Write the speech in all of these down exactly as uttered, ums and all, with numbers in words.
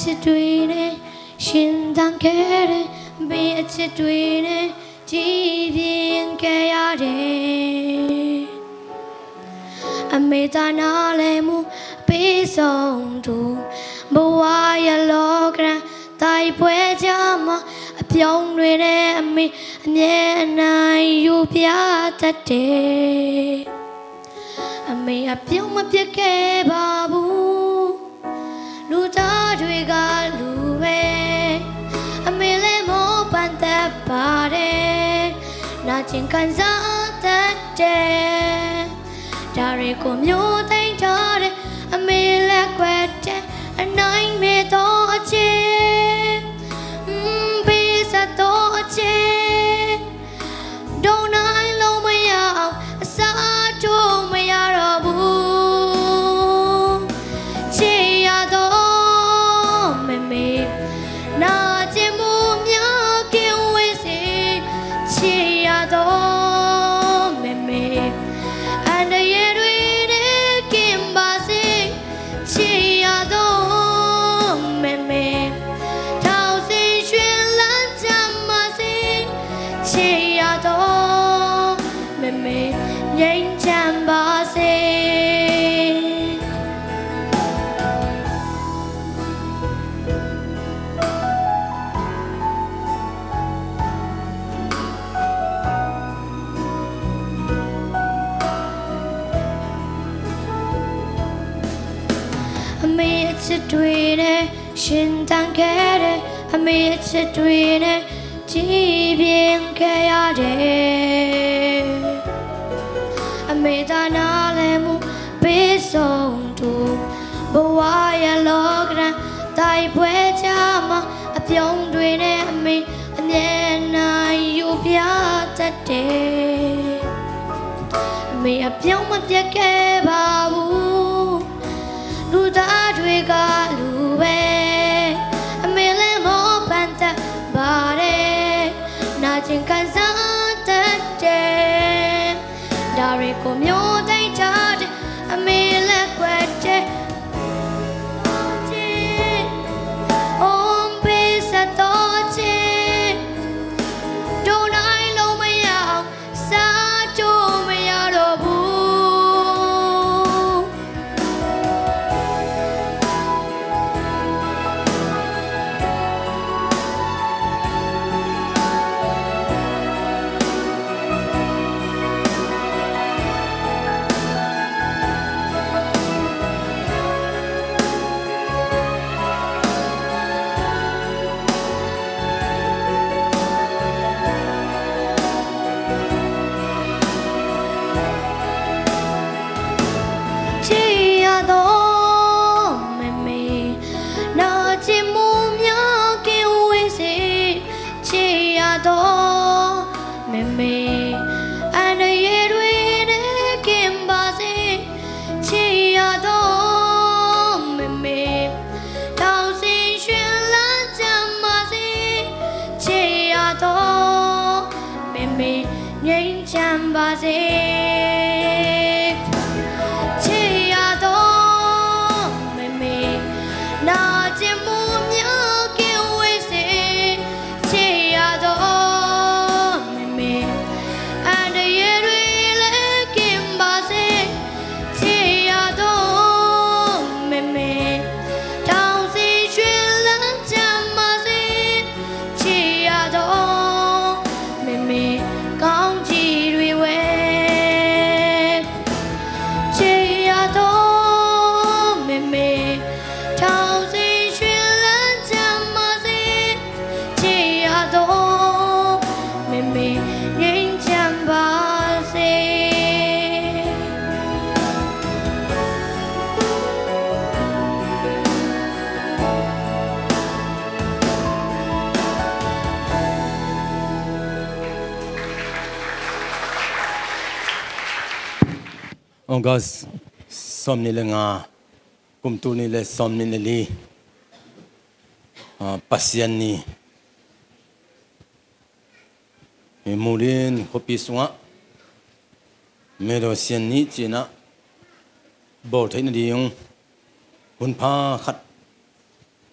ချစ်တွင်းနဲ့ ရှင်သန်ခဲ့တယ်။ အမေအချစ်တွင်းနဲ့ ကြည်ပြင်းခဲ့ရတယ်။ အမေသာနာလည်မှု အပေးဆုံးသူ ဘဝရဲ့လောကရန် တိုက်ပွဲကြားမှာ အပြုံးတွေနဲ့ အမေအမြဲအနိုင်ယူပြတတ်တယ်။ အမေအပြုံးမပြတ်ခဲ့ပါဘူး။ လူသားတွေကလူပဲ။ အမေလည်းမောပန်းသက်ပါတယ်။ နာကျင်ခံစားတတ်တယ်။ ဒါတွေကိုမျိုးသိမ်းထားတဲ့ အမေလက်ခွဲထဲ အနိုင်မေ့သောအချစ် ပေးဆက်သောအချစ် ဒုံးနိုင်လို့မရအောင် အစားထိုးမရတော့ဘူး။ ချစ်ရတော့မမေ့ နာကျင်မှုများကင်းဝေးစေ။ ချစ်ရတော့မမေ့ အန္တရာယ်တွေနဲ့ကင်းပါစေ။ ချစ်ရတော့မမေ့ ထောင်ဆင်ရွှင်လန်းကြပါစေ။ ချစ်ရတော့မမေ့ ငြိမ်းချမ်းပါစေ။ အမေအချစ်တွင်းနဲ့ ရှင်သန်ခဲ့တယ်။ အမေအချစ်တွင်းနဲ့ ကြည်ပြင်းခဲ့ရတယ်။ အမေသာနာလည်မှု ပေးဆုံးသူ ဘဝရဲ့လောကရန် တိုက်ပွဲကြားမှာ အပြုံးတွေနဲ့ အမေအမြဲအနိုင်ယူပြတတ်တယ်။ အမေအပြုံးမပြတ်ခဲ့ပါဘူး။ လူသားတွေကလူပဲ။ အမေလည်းမောပန်းသက်ပါတယ်။ နာကျင်ခံစားတတ်တယ်။ ဒါတွေကိုမျိုးသိမ်းထားတဲ့ အမေလက်ခွဲထဲ အိမ်ပေးဆက်တော့ချစ် ဒုံးနိုင်လို့မရအောင် စားထိုးမရတော့ဘူး။ ချစ်ရတော့မမေ့ နာကျင်မှုများကင်းဝေးစေ။ ချစ်ရတော့မမေ့ အန္တရာယ်တွေနဲ့ကင်းပါစေ။ ချစ်ရတော့မမေ့ ထောင်ဆင်ရွှင်လန်းကြပါစေ။ ချစ်ရတော့မမေ့ ငြိမ်းချမ်းပါစေ။ ချစ်ရတော့မမေ့ နာကျင်မှုများကင်းဝေးစေ။ ချစ်ရတော့မမေ့ အန္တရာယ်တွေလည်းကင်းပါစေ။ ချစ်ရတော့မမေ့ ထောင်ဆင်ရွှင်လန်းကြပါစေ။ ချစ်ရတော့မမေ့ ကောင်းချီးတွေဝဲ ချစ်ရတော့မမေ့ ထောင်ဆင်ရွှင်လန်းကြပါစေ။ ချစ်ရတော့မမေ့ ငြိမ်းချမ်းပါစေ။ ဩဂတ်စ် စဲနစ်လီ ငါး ကုမ်တူနစ်လီ စဲနစ်လီ လီ အာ ပှၤစံယိုၼ်ၼီ မူလီၼ် ခိၣ်ပီ စူၣ်ငါ မ့ၢ်ဒီးစံယိုၼ်ၼီ စံယိုၼ်န ဘိးထီၣ်နဒီး ယုၢ် ဟူၼ်ဖးခတ်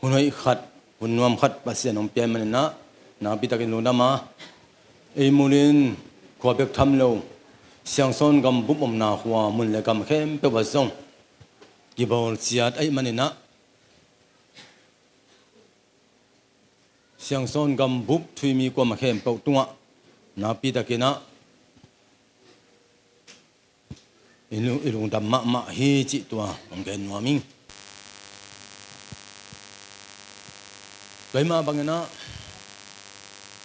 Hun hoih khat, hun nuam khat Pasian hong pia ahih manin ah, nakpi takin lungdam a, ei mulin khua bek tham lo, Siangsawn gambup omna khua mun le gam khempeuh ah zong kibawl ciat ahih manin ah, Siangsawn gambup thuimi kuamah khempeuh tungah nakpi takin ah i lu-, i lungdam mahmah hi cih tua hong gen nuam ing. Tua ahih mah bangin ah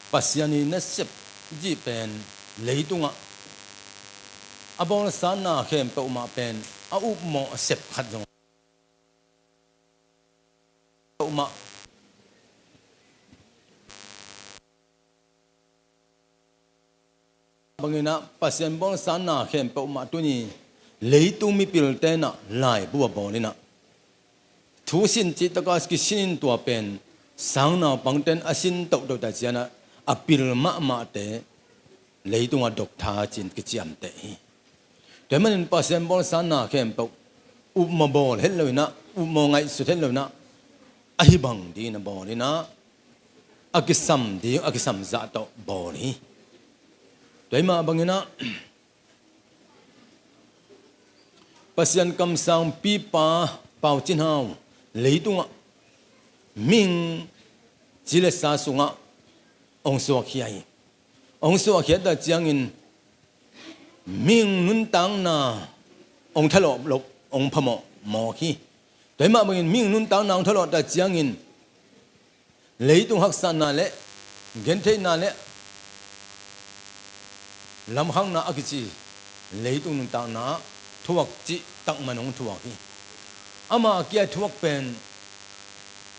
Pasian i nasep cih pen leitungah a bawlsa na khempeuh mah pen a upmawh a sep khat zong mah bangin ah Pasian bawlsa na khempeuh mah tuni leitung mipilte in ah laibu a bawl in ah, thu sin cih taka kisin in tua pen sang naupangte in a sin tohtoh ta ciang ah, a pil mahmahte leitungah doctor ci-in kiciamteh hi. Tua ahih manin Pasian bawlsa na khempeuh upmawh bawl het lo in ah, upmawh ngaihsut het lo in ah, a hi bang dingin a bawl in ah, a kisam ding, a kisam zah tawh bawl hi. Tua ahih mah bangin ah Pasian kamsangpipa Pau Cin Hau leitungah mihing ci le sa sungah hong suakkhia hi. Hong suakkhia ta ciangin mihing nuntakna hong thalawh loh, hong phamawh mawk hi. Tua ahih mah bangin mihing nuntakna hong thalawh ta ciangin leitung haksatna le gentheihna le lamkhakna a kici leitung nuntakna ah thuak cih takman hong thuak hi. Ama kia thuak pen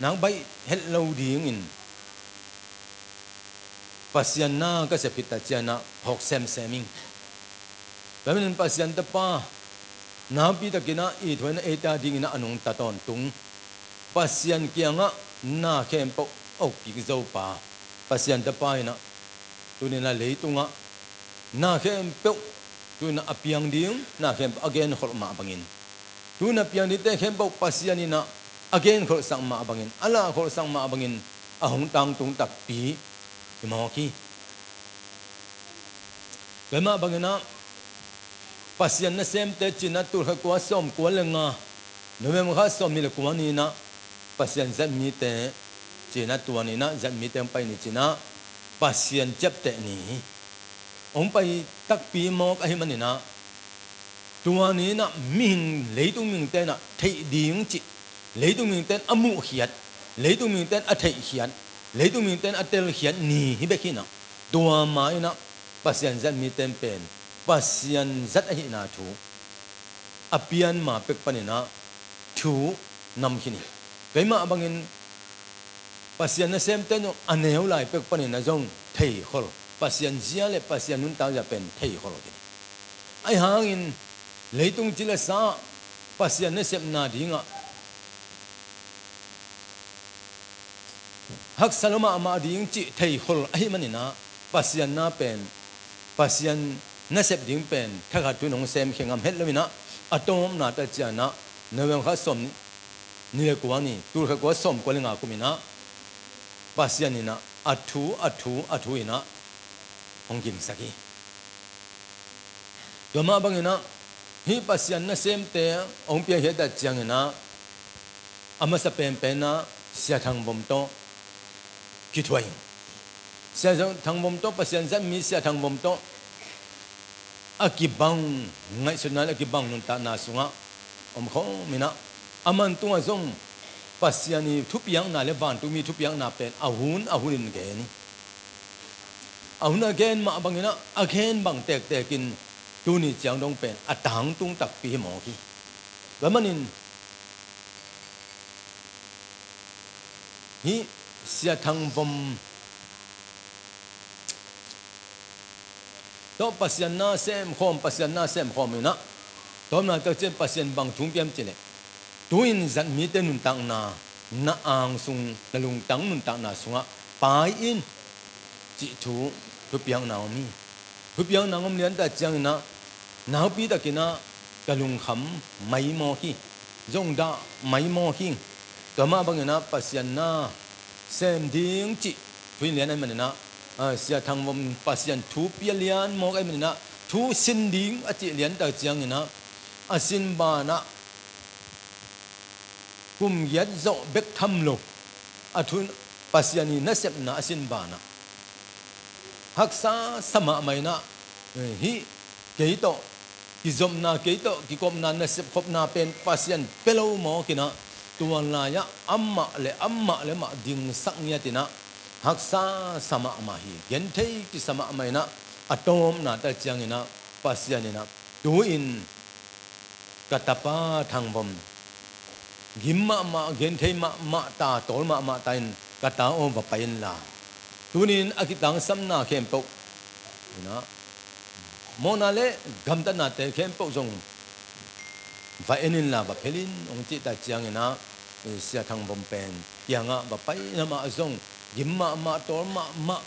nang baih het lo dingin Pasian na ka sep khit ta ciang ah phawk semsem ing. Tua ahih manin Pasian tapa nakpi takin ah ithuaina eite adingin ah a nungta tawntung Pasian kiangah na khempeuh a uk kik zo pa Pasian tapa in ah tuni in ah leitungah na khempeuh tuni in ah a piang ding, na khempeuh a genkholh mah bangin, tuni in ah piang dingte khempeuh Pasian in ah a genkholhsak mah bangin, a lahkholhsak mah bangin a hong tangtung takpi hi mawk hi. Tua ahih mah bangin ah Pasian nasemte ci-in ah tulkhat kua sawmkua le nga, November kha sawmnih le kua ni-in ah Pasian zatmite ci-in ah tua ni-in ah zatmite hong pai ni ci-in ah Pasian ciapteh ni hi. Hong pai takpi mawk ahih manin ah tua ni-in ah mihing, leitung mihingte in ah theih ding cih, leitung mihingte in a muhkhiat, leitung mihingte in a theihkhiat, leitung mihingte in a telkhiat ni hi bek hi-in ah, tua ma-in ah Pasian zat mite in pen Pasian zat ahihna thu a pian ma pek panin ah thu nam khin hi. Tua ahih mah bangin Pasian nasemte in zong a neu lai pek panin ah zong theikhol, Pasian zia le Pasian nuntak zia pen theikhol khin hi. Ahi hangin leitung ci le sa ah Pasian nasepna dingah haksa lua mahmah ding cih theikhol ahih manin ah Pasian na pen, Pasian nasep ding pen thakhat thu-in hong semkhia ngam het lo-in ah, a tawpna ta ciang ah November kha sawmnih le kua ni, tulkhat kua sawmkua le nga kum in ah Pasian in ah a thu, a thu, a thu in ah hong gingsak hi. Tua mah bangin ah hih Pasian nasemte hong piakhia ta ciangin ah a masa penpen ah Sia Thang Vom tawh kithuah hi. Sia Thang Vom tawh, Pasian zat mi Sia Thang Vom tawh a kibang ngaihsutna le a kibang nuntakna sungah om khawm in ah, aman tungah zong Pasian i thupiakna le vantungmi thupiakna pen a hun a hunin gen hi. A hun a gen mah bangin ah, a gen bang tektek in tuni ciang dong pen a tangtung takpi hi mawk hi. Tua manin hih Sia Thang Vom tawh Pasian na semkhawm, Pasian na semkhawm in ah, tawpna tak ciang Pasian bang thu hong pia hiam cih leh, tu-in zat mite nuntakna, na angsung, na lungtang nuntakna sungah pai in cih thu, thupiakna om hi. Thupiakna om lian ta ciangin ah nakpi takin ah ka lungkham mai mawk hi. Zong dah mai mawk hi. Tua mah bangin ah Pasian na sem ding cih thu in lian ahih manin ah, a, Sia Thang Vom Pasian thu pia lian mawk ahih manin ah thu sin ding a cih lian tak ciangin ah a sin banah kum giat zawh bek tham lo a thu Pasian i nasepna a sin banah haksa sa mahmah in ah, eh, hih kei tawh kizopna, kei tawh kikopna, nasep khopna pen Pasian pia lo mawk in ah, tua lai-ah amah le amah le amah dingsak ngiat in ah haksa sa mahmah hi. Genthei kisa mahmah in ah a tawpna tak ciangin ah Pasian in ah tu-in ka tapa Thang Vom gim mahmah, genthei mahmah ta, tawl mahmah ta in ka ta aw va pai inla, tuni-in a kitangsapna khempeuh in ah mawhna le gamtatnate khempeuh zong va en inla va phel in, hong cih tak ciangin ah, eh, Sia Thang Vom pen kiangah va pai in, amah zong gim mahmah, tawl mahmah,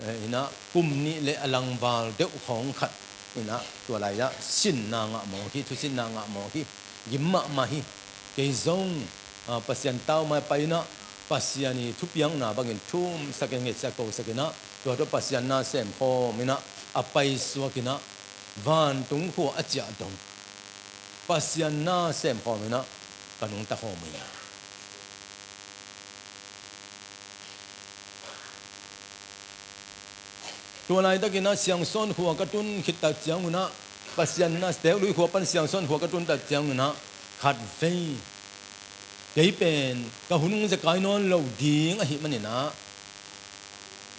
eh, in ah kum nih le a langval deuh khawng khat in ah tua lai-ah sinna ngah mawk hi, thusinna ngah mawk hi, gim mahmah hi. Kei zong, ah, Pasian tau mai pai in ah Pasian i thupiakna bangin thumsak in, ngetsak kosak in ah tua tawh Pasian na sem khawm in ah a paisuak in ah vantung khua a ciah dong Pasian na sem khawm in ah ka nungta khawm hi. Tua laitakin ah Siangsawn khua ka tun khit tak ciangun ah, Pasian na Teului khua pan Siangsawn khua ka tun tak ciangun ah, khatvei kei pen ka hun hong zekai nawn lo ding ahih manin ah,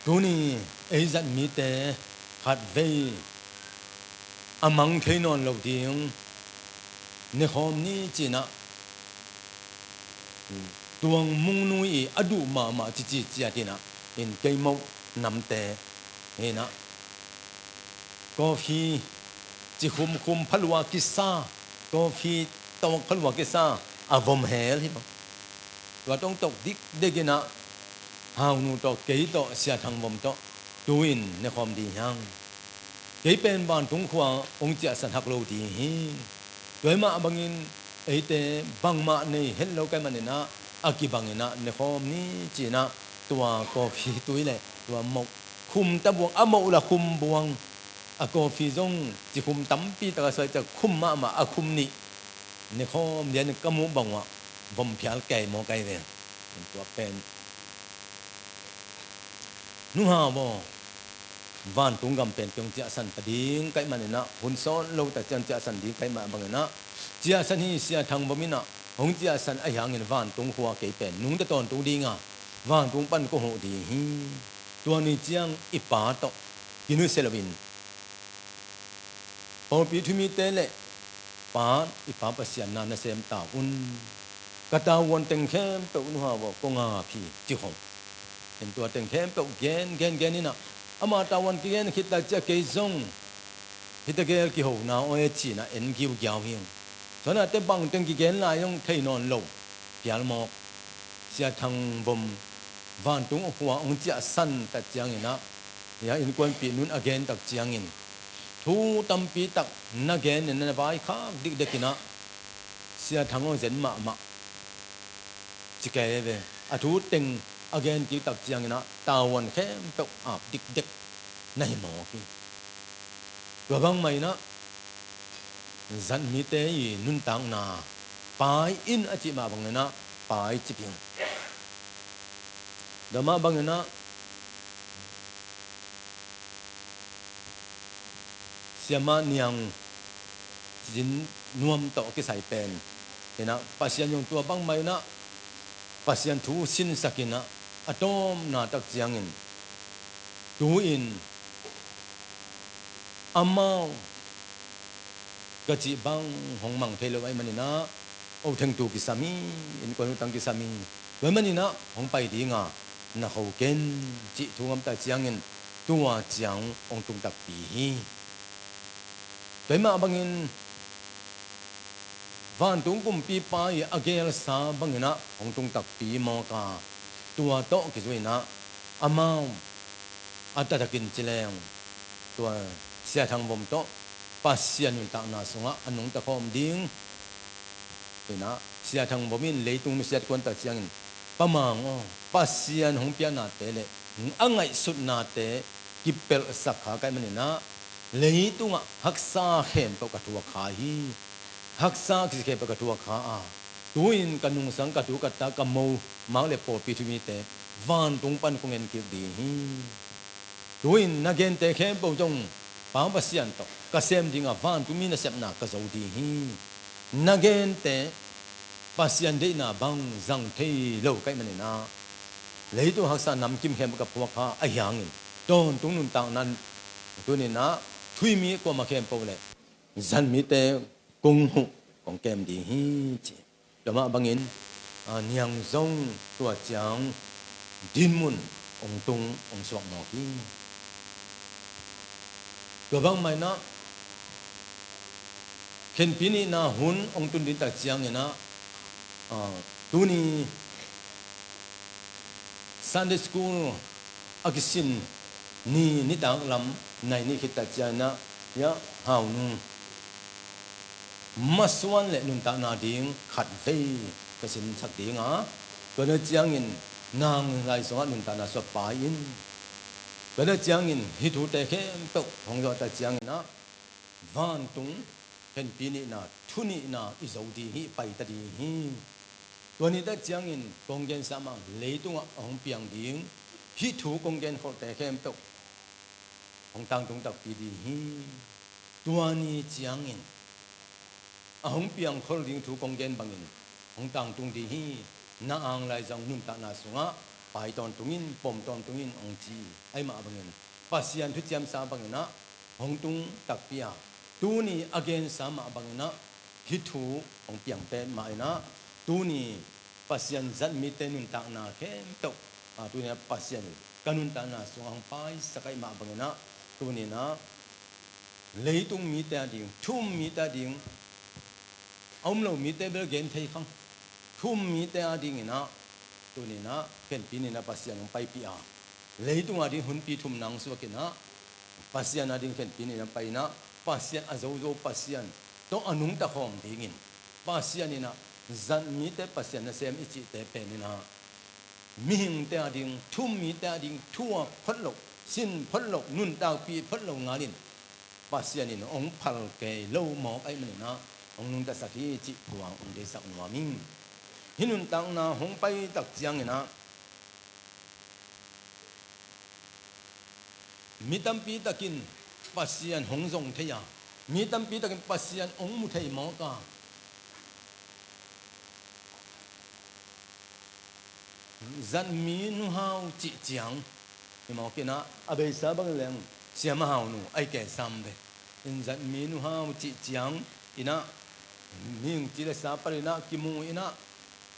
tuni ei zat mite khatvei a mang thei nawn lo ding ne khawm ni ci-in ah, Tuang Mung Nu i a duh mahmah cici ciat in ah, in kei moh namte hi in ah, coffee ci khumkhum, phalua kisa, coffee tawk phalua kisa a vom hel hi maw. Tua tawh tawk dikdek in ah, Hau Nu tawh, kei tawh, Sia Thang Vom tawh tu-in ne khawm ding hi hang. Kei pen vantung khua hong ciahsan hak lo ding hi. Tua hi mah bangin eite bangmah nei het lo ka hih manin ah, a kibangin ah ne khawm ni ci-in ah, tua coffee tui le tua moh khum tabuang, a moh la khum buang, a coffee zong ci khum tampi tak a suai ciang khum mahmah, a khum nih ne khawm lian in ka muh bang uah vom phial kei maw kai ve. Tua pen Nu Hau aw, vantung gam pen kei hong ciahsan ta ding ka hih manin ah, hun sawt lo tak ciang ciahsan ding ka hih mah bangin ah, ciahsan hi. Sia Thang Vom in ah hong ciahsan ahih hangin vantung khua kei pen nungta tawntung ding a, vantung pan ka huh ding hi. Tua ni ciang i pa tawh kinusia loin pawlpi thumite le pa, i Pa Pasian na na sem ta un. Ka tavuan teng khempeuh Nu Hau aw, kong ap hi ci khawm. En, tua teng khempeuh gen gen gen in ah, ama tavuan kigen khit tak ciang kei zong hih tegel kihona aw e ci-in ah en giugiau hi. Tua nate bang teng kigen lai zong thei nawn lo phial mawk. Sia Thang Vom vantung khua hong ciahsan tak ciangin ah, hia innkuanpih nu'n a gen tak ciangin thu tampi tak na gen in, na vaikhak dikdek in ah, Sia Thang aw, zen mahmah ci kei ve. A thu teng a gen kik tak ciangin ah tavuan khempeuh ap dikdek na hi mawk hi. Tua bangmah in ah zat mite i nuntakna pai in a cih mah bangin ah pai cip hi. Tua mah bangin ah Siamah Niang Cin Nuam tawh kisai pen in ah, Pasian zong tua bangmah in ah Pasian thu sinsak in ah, a tawpna tak ciangin tu-in amau ka cih bang hong mang thei lo ahih manin ah, o thengtu kisam hi, innkuan utang kisam hi. Tua ahih manin ah hong pai ding a, na kho ken cih thu ngam tak ciangin tua ciang hong tung takpi hi. Tua ahih mah bangin vantung kumpipa i a gelsa bangin ah hong tung takpi mawk a, tua tawh kizui in ah amau a taktakin ci leng, tua Sia Thang Vom tawh Pasian nuntakna sungah a nungta khawm ding in ah Sia Thang Bom in leitung nusiat kuan tak ciangin, Pa Mang aw, Pasian hong piaknate le a ngaihsutnate kipelhsak kha ka hih manin ah, leitungah haksa khempeuh ka thuak kha hi. Haksa khempeuh ka thuak kha a, tu-in ka nungsang, ka tu ka ta, ka mo, mang le pawlpi thu mite vantung pan kong en kik ding hi. Tu-in na gente khempeuh zong Pa Pasian tawh ka sem ding a, vantung mi nasepna ka zo ding hi. Na gente Pasian deihna bang zang thei lo ka hih manin ah, leitung haksa namkim khempeuh ka phuak kha ahih hangin, tawntung nuntakna, tuni-in ah thu i mi kuamah khempeuh le zat mite kong huh, kong kem ding hi, ci. Tua mah bangin, a, Niang zong tua ciang dinmun hong tung, hong suak mawk hi. Tua bangmah in ah, khenpi nihna hun hong tun ding tak ciangin ah, a, tuni Sunday school a kisin ni, nitak lam nai nih khit tak ciangin ah, hiah Hau Nu masuan le nuntakna ding khatvei ka sinsak ding a, tua na ciangin nang lai sungah nuntakna suak pai in. Tua na ciangin hih thute khempeuh hong zawh tak ciangin ah, vantung khenpi nihna, thu nihna i zo ding hi, pai ta ding hi. Tua ni tak ciangin kong gensa mah, leitungah a hong piang ding hih thu kong genkholhte khempeuh hong tangtung takpi ding hi. Tua ni ciangin a hong piangkhol ding thu kong gen bangin hong tangtung ding hi. Na ang lai zong nuntakna sungah pai tawntung in, pom tawntung in, hong ci. Ahih mah bangin Pasian thuciamsa bangin ah hong tung takpi a, tuni a gensa mah bangin ah hih thu hong piang pen mah in ah, tuni Pasian zat mite nuntakna khempeuh, a, tuni ah Pasian in ka nuntakna sungah hong paisak ahih mah bangin ah, tuni-in ah leitung mite ading, thu-um mite ading, a um lo mite bel gen thei khang, thu-um mite adingin ah, tuni-in ah khenpi nihna Pasian hong paipih a, leitung ading hunpi thumna hong suak in ah, Pasian ading khenpi nihna pai in ah, Pasian a zozo Pasian tawh a nungta khawm dingin, Pasian in ah zat mite Pasian nasem i cihte pen in ah, mihingte ading, thu-um mite ading thuak phot loh, sin phot loh, nuntakpih phot loh ngalin Pasian in hong phal kei lo mawk ahih manin ah, hong nungtasak hi cih thuang hong deihsak nuam ing. Hih nuntakna hong pai tak ciangin ah, mi tampi takin Pasian hong zong thei a, mi tampi takin Pasian hong mu thei mawk a, zat mi Nu Hau cih ciang, mi mawk in ah, a beisa bang leng Siama Hau Nu, a i ke sam ve. In zat mi Nu Hau cih ciang in ah, mihing ci le sa pan in ah kimu in ah,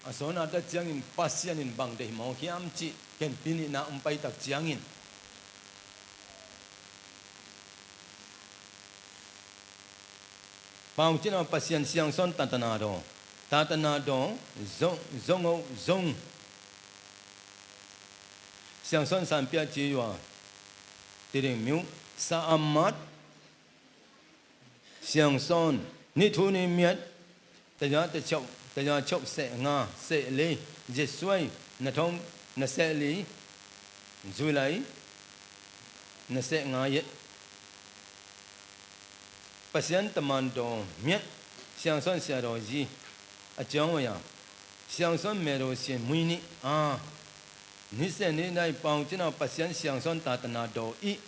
a sawnna tak ciangin Pasian in bang deih mawk hiam cih khenpi nihna hong pai tak ciangin, Pau Cin Hau Pasian Siangsawn Tatana Daw, Tatana Daw, Zong, Zong Âu Zong, Siangsawn San Piah Ci Yua, Tiding Miu, Sa Amat, Siangsawn, Ni Thu Ni Miat, Taya Tachok, Taya Chok Seh Nga, Seh Li, Zia Suai, Na Thong, Na Seh Li, Zui Lai, Na Seh Nga Yet. Pasian Taman Daw Miat, Siangsawn Sia Daw Zi, a ciang waya, Siangsawn Me Daw Sian Mui Nih, a, Ni Seh Ni Dai Pau Cin Hau Pasian Siangsawn Tatana Daw Ih,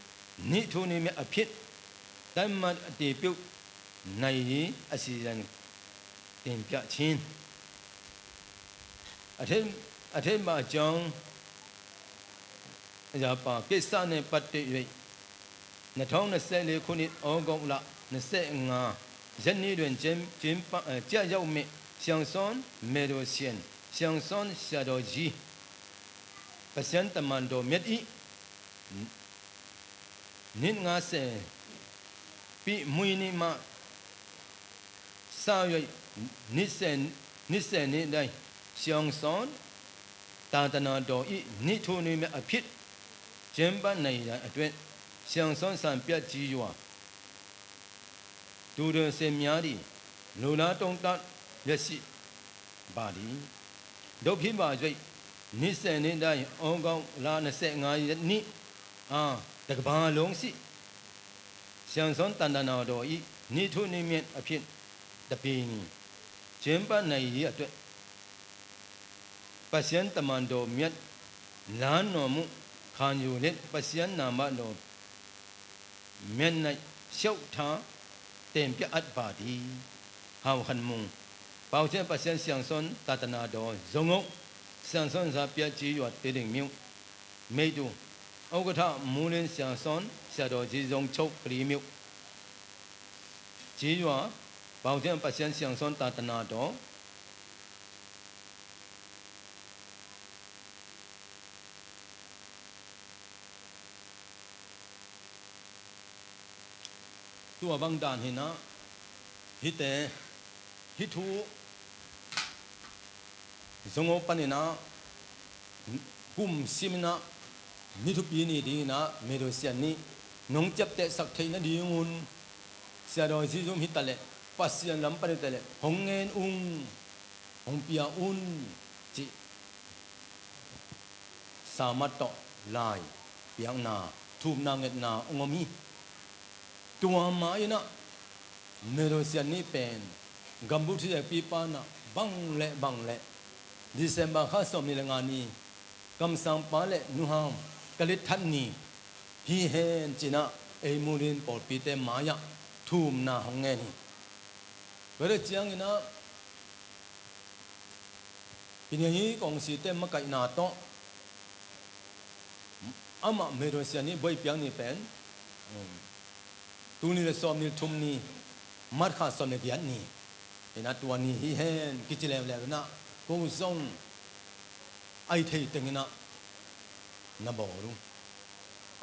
Ni Thu Ni Miat a phit, Taimat a tipiuh, Nai Yi a si zan, Tin Piah Chin. A then, a then ba a ciang, a ya pa, kei sa ne pat te yue. Na thong na seh li khunit aw gok la, na seh nga. Zan ni duen cem, cem pa, eh, cia yau me, Siangsawn, me do sian, Siangsawn, sia do zi. Pasian Taman Daw Miat Ih, nit nga se, pi mui ni ma, sa yoi, nit se, nit se ni dai, Siangsawn, Tatana Daw Ih, Ni Thu Ni Miat a phit, cem ba nai yai a tuet, Siangsawn San Piah Ci Yua, tu de se mia di, lu la tong tat, ya si, ပါသည်။ ဒုက္ခိတပါ၍ နှစ်ဆယ်နှစ်တိုင်း ဩဂုတ်လ နှစ်ဆယ့်ငါးရက်နေ့ အာ တကမ္ဘာလုံးရှိ ရှမ်းစွန်းသာသနာတော်၏ နှစ်ထူးနှစ်မြတ်အဖြစ် တစ်ပေနီ ကျင်းပနိုင်ရေးအတွက် ပှၤရှမ်းတမန်တော်မြတ် လမ်းတော်မူ ခံယူလျက် ပှၤရှမ်းနာမတော် မျက်နှာလျှောက်ထားတင်ပြအပ်ပါသည်။ ဟောက်ဟန်မုံ ပေါက်ချင် ပှၤရှမ်း ရှမ်းစွန်းသာသနာတော် ဇုံအုပ် ရှမ်းစွန်းစံပြကျေးရွာ တီးတိန်မြို့ မိတ်တူ ဥက္ကဋ္ဌ မူလင်း ရှမ်းစွန်းဆရာတော်ကြီး ရုံးချုပ် ကလေးမြို့ ကျေးရွာ ပေါက်ချင် ပှၤရှမ်း ရှမ်းစွန်းသာသနာတော် tua bang dan hi na, hihte, hih thu zong aw panin ah, kum simin ah, ni thupi ni dingin ah, Medo Sian nih nong ciaptehsak theih nadingun, Siadaw Zizum hi taleh, Pasian lam pan hi taleh, hong ngen ung, hong pia un, cih samat tawh lai piakna, thumna ngetna hong om hi. Tua mah in ah, Medo Sian nih pen, gambuh thuzekpi pan ah, bang le bang le, December kha sawmnih le nga ni, kamsangpa le nuham, kalithat ni, hi hen ci-in ah, ei Mulin pawlpite mai-ah, thumna hong ngen hi. Tua ciangin ah, Piniang hi kong site makaihna tawh, amah Medo Sian nih buai piak ni pen, um, tul nih le sawmnih le thum ni, March kha sawm le giat ni, in ah tua ni hi hen, kici leuleu in ah, ko zong, ai thei tengin ah, na bawl uh.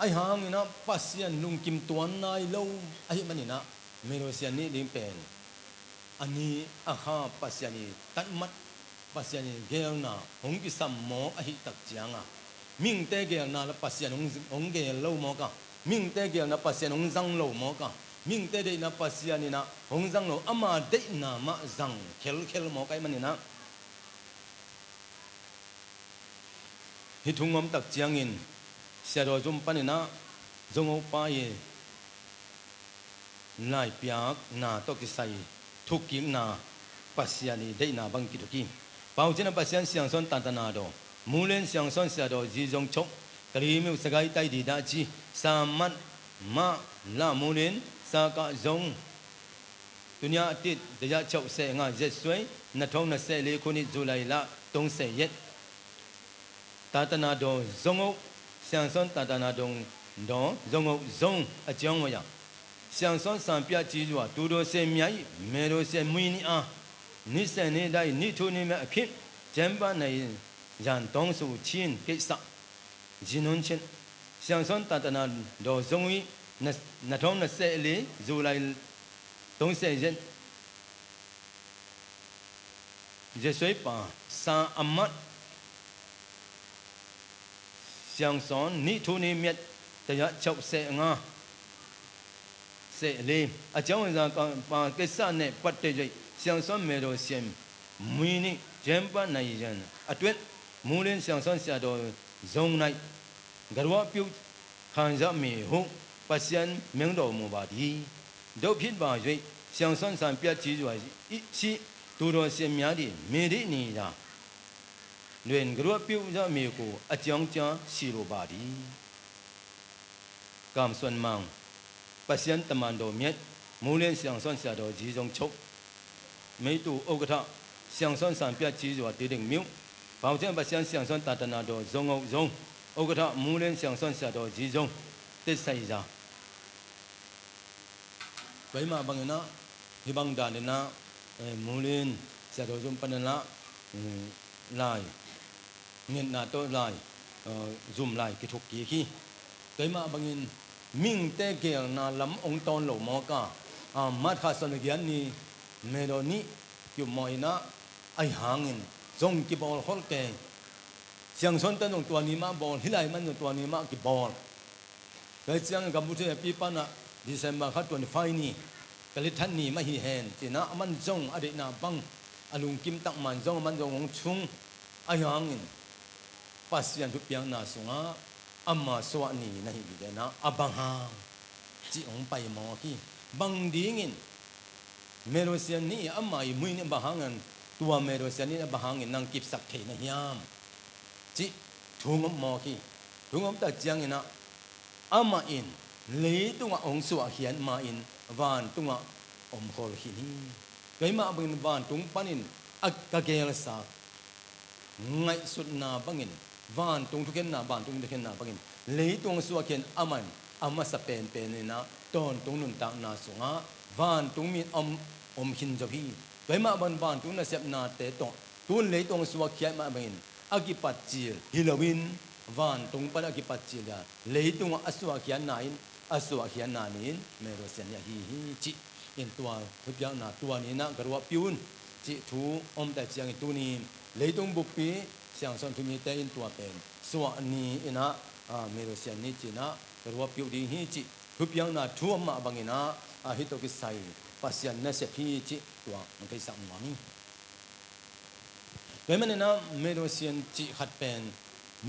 Ahi hangin ah Pasian lungkim tuan nai lo ahih manin ah, Medo Sian nih ding pen, a ni a kha Pasian i tatmat, Pasian i geelna hong kisam mawk ahih tak ciangin ah, mihingte geelna la Pasian hong, hong geel lo mawk a, mihingte geelna Pasian hong zang lo mawk a, mihingte deihna Pasian in ah hong zang lo, ama deihna mah zang khelkhel mawk ahih manin ah, hih thu hong om tak ciangin, Siadaw Zum panin ah, Zong Hopa i laipiakna tawh kisai thukkikna, Pasian i deihna bang kithuk hi. Paucina Pasian Siangsawn Tatana Daw, Mulen Siangsawn Siadaw Zi Zong Chok, Kali Miu Sagai Tai Di Dah Ci, Samat Mah La Mulen, Saka Zong, Tunia Tit, Daya Chok Se Nga Zet Suai, Na Thong Na Se Li Khunit Zu Lai La Tong Se Yet. Tatana Daw Zong Uk, Siangsawn Tatana Daw, Daw Zong Uk Zong a ciang waya. Siangsawn Sampia Ci Zua, Tu Do Se Mia I, Me Do Se Mui Ni A, Ni Se Ni Dai, Ni Thu Ni Me A Phit, Cemba Nai Zan Tong Su Chin, Kei Sa, Zi Nun Chin. Siangsawn Tatana Daw Zong Ui, Na, Na Thong Na Se Li, Zu Lai Tong Se Zet, Zia Suai Pa, Sa Amat, Siangsawn Ni Thu Ni Miat, Taya Chok Se Nga, Se Li, a ciang za ka pa kesa ne pat te jai, Siangsawn Me Do Siam, Mui Ni, Cempa Nai Yan, a tuet, Mulen Siangsawn Sia Do Zong Nai, Garuah Piu, Khanza Mi Hu, Pasian Meng Do Mu Ba Di, Do Phit Ba Zui, Siangsawn San Pia Ci Zua I Si, Tu Do Siam Mia Di, Mi Di Ni Ya, Luen Garuah Piu Za Mi Ku, a ciang cia si lo ba di. Kam Suan Mang, Pasian Taman Do Miat, Mulen Siangsawn Sia Do Zi Zong Chok, Mei Tu Okatha, Siangsawn San Pia Ci Zua Ti Ding Miu, Pau Cian Pasian Siangsawn Tatana Do Zong Uk Zong, Okatha Mulen Siangsawn Sia Do Zi Zong, Te Sai Za. Tua i mah bangin ah, hih bang dan in ah, eh, Mulen, Sia Do Zum panin ah, mm, lai, ngetna tawh lai, eh, zum lai kithuk kik hi. Tua i mah bangin, mihingte geelna lam hong tawn lo mawk a, ah, March kha sawm le giat ni, Me Do Ni, kiup mawh in ah, ahi hangin, zong kibawl kholh kei. Siangsawnte zong tua ni mah bawl, hih lai man zong tua ni mah kibawl. Tua ciangin gambuh thuzekpi pan ah December kha twenty-five ni, Kalithat ni mah hi hen, ci-in ah aman zong a deihna bang a lungkim tak man zong, a man zong hong chung, ahi hangin Pasian thupiakna sungah ama suah ni na hih ding na, a bang hang cih hong pai mawk hi. Bang dingin Medo Sian Ni ama i mui ni bang hangin, tua Medo Sian Ni a bang hangin nang kipsak thei na hiam cih thu hong om mawk hi. Thu hong om tak ciangin ah, amah in leitungah hong suahkhiat ma-in vantungah om khol khin hi. Tua ahih mah bangin vantung panin a ka gelsa ngaihsutna bangin, vantung thukhenna, vantung thukhenna bangin leitung suahkhiat amah in a masa penpen in ah tawntung nuntakna sungah vantung mi om, om khin zo hi. Tua ahih mah bangin vantung nasepnate tawh tun leitung suahkhiat mah bangin a kipat cil hi loin, vantung pan a kipat cil a leitungah a suahkhiatna in, a suahkhiatna ni-in Medo Sian Ni ahi hi cih in tua thupiakna tua ni-in ah ka ruahpih un cih thu om tak ciangin tuni leitung buppi siangsawn thumite in tua pen suah ni-in ah, ah, Medo Sian Ni ci-in ah ka ruahpih uh ding hi cih thupiakna thu om mah bangin ah, ah, hih tawh kisai Pasian nasep hi cih tua hong theisak nuam hi. Tua ahih manin ah Medo Sian cih khat pen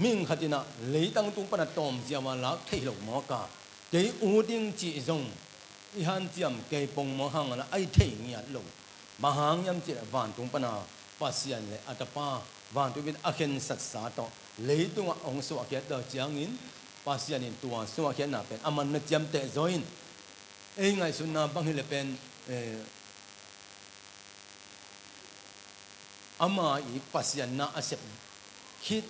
mihing khat in ah leitang tung pan a tawm ziau a lak thei lo mawk a, kei ut ding cih zong i hanciam kei pongmawk hang a, a i thei ngiat lo. Bang hang hiam cih leh vantung pan a Pasian le a Tapa, vantung in a khensatsa tawh leitungah hong suahkhiat tak ciangin Pasian in tua suahkhiatna pen a man na ciamteh zaw in, ei ngaihsutna bang hi leh pen, eh, ama i Pasian na a sep khit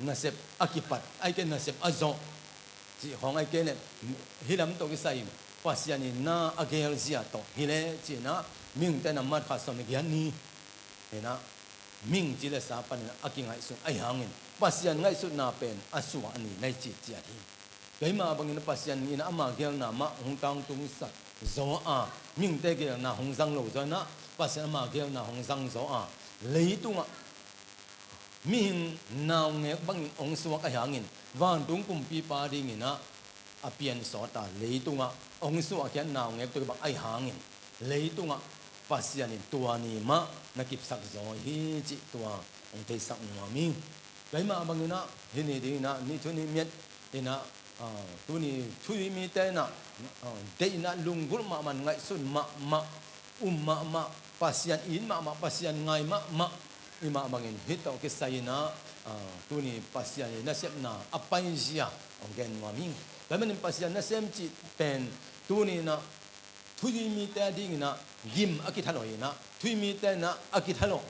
nasep a kipat, ahih kei leh nasep a zawh cih khawng, ahih kei leh hih lam tawh kisai Pasian in na a gelzia tawh hi leh ci-in ah mihingte in ah Mark khat sawm le giat ni in ah mihing ci le sa panin a kingaihsun ahih hangin Pasian ngaihsutna pen a suah a ni na hi cih ciat hi. Tua ahih mah bangin Pasian in ama gelna mah hong tangtungsak zaw a, mihingte gelna hong zang lo zaw in ah Pasian ama gelna hong zang zaw a, leitungah mihing naungek bangin hong suak ahih hangin vantung kumpipa dingin ah a piansawt a, leitungah hong suahkhiat naungek tawh kibang ahih hangin leitungah Pasian in tua ni mah na kipsak zaw hi cih tua hong theisak nuam hi. Tua ahih mah bangin ah hih ni dingin ah ni thu ni miat in ah, ah, tuni thuhilh mite in ah, ah, deihna lunggulh mahmah, ngaihsun mahmah, um mahmah, Pasian it mahmah, Pasian ngai mahmah i mah bangin hih tawh kisai in ah, ah, tuni Pasian i nasepna a paizia hong gen nuam hi. Tua ahih manin Pasian nasem cih pen tuni in ah thuhilh mite a dingin ah gim a kithalawh in ah, thuhilh mite in ah a kithalawh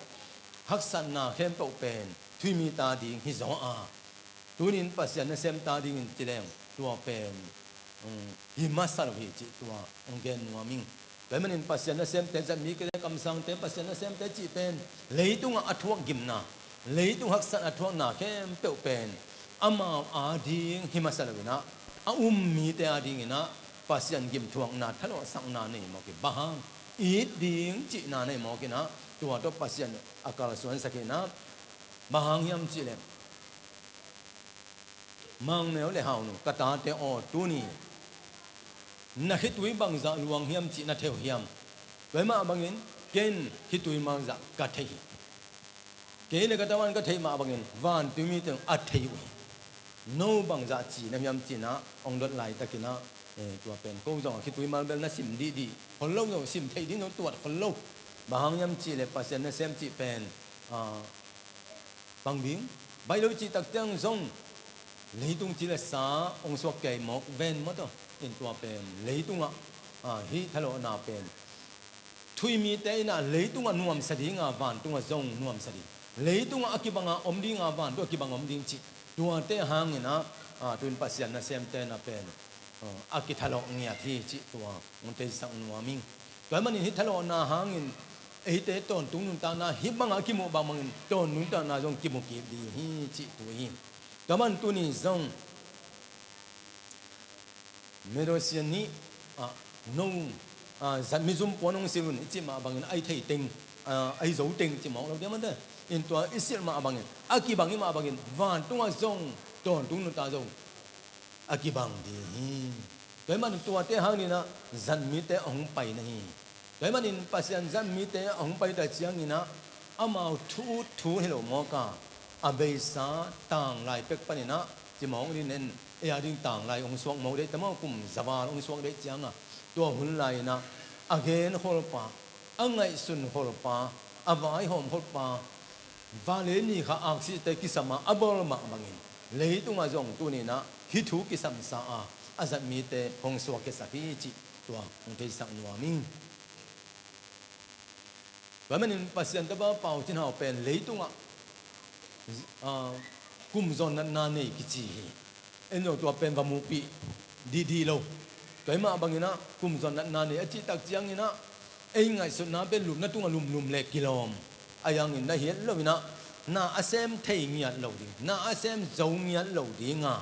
haksatna khempeuh pen thuhilh mite a ding hi zaw a, tuni in Pasian nasemte a dingin ci leng tua pen, um, hi masa lo hi cih tua hong gen nuam hi. Tua ahih manin Pasian nasemte, zatmite, kamsangte, Pasian nasemte cih pen leitungah a thuak gimna, leitung haksat a thuakna khempeuh pen amau a ding hi masa lo in ah, a um mite a dingin ah Pasian gimthuakna, thalawhsakna nei mawk hi. Bang hang, it ding cihna nei mawk in ah, tua tawh Pasian a kalsuansak in ah, bang hang hiam cih leh, Mang Neu le Hau Nu, ka tate aw, tuni na khitui bangzah luang hiam cih na thei uh hiam? Tua ahih mah bangin ken khitui bangzah ka thei hi. Kei le ka tavuan ka theih mah bangin vantungmi teng a thei uh hi. No bangzah ci na hiam ci-in ah hong dot laitakin ah, eh, tua pen ko zong a khitui mal bel na sim dihdih khol lo, zong sim theih ding zong tuat khol lo. Bang hang hiam cih leh Pasian nasem cih pen, ah, bang ding, baih lo cih tak ciang zong leitung ci le sa hong suak kei mawk ven maw taw. In tua pen leitungah, ah, hih thalawhna pen thuhilh mite in ah leitungah nuamsa ding a, vantungah zong nuamsa ding. Leitungah a kibang a om ding a, vantung a kibang om ding cih. Tuate hangin ah, ah, tu-in Pasian nasemte na pen, ah, a kithalawh ngiat hi cih tua hong theisak nuam hi. Tua ahih manin hih thalawhna hangin eite tawntung nuntakna hih bangah a kimuh bangbangin tawntung nuntakna zong kimu kik ding hi cih tu hi. Tua ahih manin tuni zong Medo Sian Ni, ah, no, ah, zatmi zum puan hong silh un i cih mah bangin a i thei teng, ah, a i zo teng cih mawk lo diam maw te. In tua i silh mah bangin, a kibang i mah bangin vantungah zong tawntung nuntakna zong a kibang ding hi. Tua ahih manin tuate hangin ah zatmite a hong pai na hi. Tua ahih manin Pasian zatmite a hong pai tak ciangin ah Amau thu ut thu hi lo mawk a, a beisa tanglai pek panin ah, cimawng ding nen, ei a ding tanglai hong suak mawk deih, tamau kum zaval hong suak deih ciang a, tua hun lai-in ah, a gen holpa, a ngaihsun holpa, a vaihawm holpa, vale ni kha aksite kisam a, a bawl mah bangin, leitungah zong tuni-in ah, hih thu kisamsa a, a zat mite hong suak khiasak hi cih tua hong theisak nuam ing. Tua manin Pasian tapa Pau Cin Hau pen leitungah, ah, kum zawn natna nei kici hi. En zong tua pen va muhpih dihdih lo. Tua hi mah bangin ah kum zawn natna nei a cih tak ciangin ah, ei ngaihsutna pen lupna tungah lumlum le kilawm. A hi hangin na hiat loin ah, na a sem thei ngiat lo ding, na a sem zo ngiat lo ding a,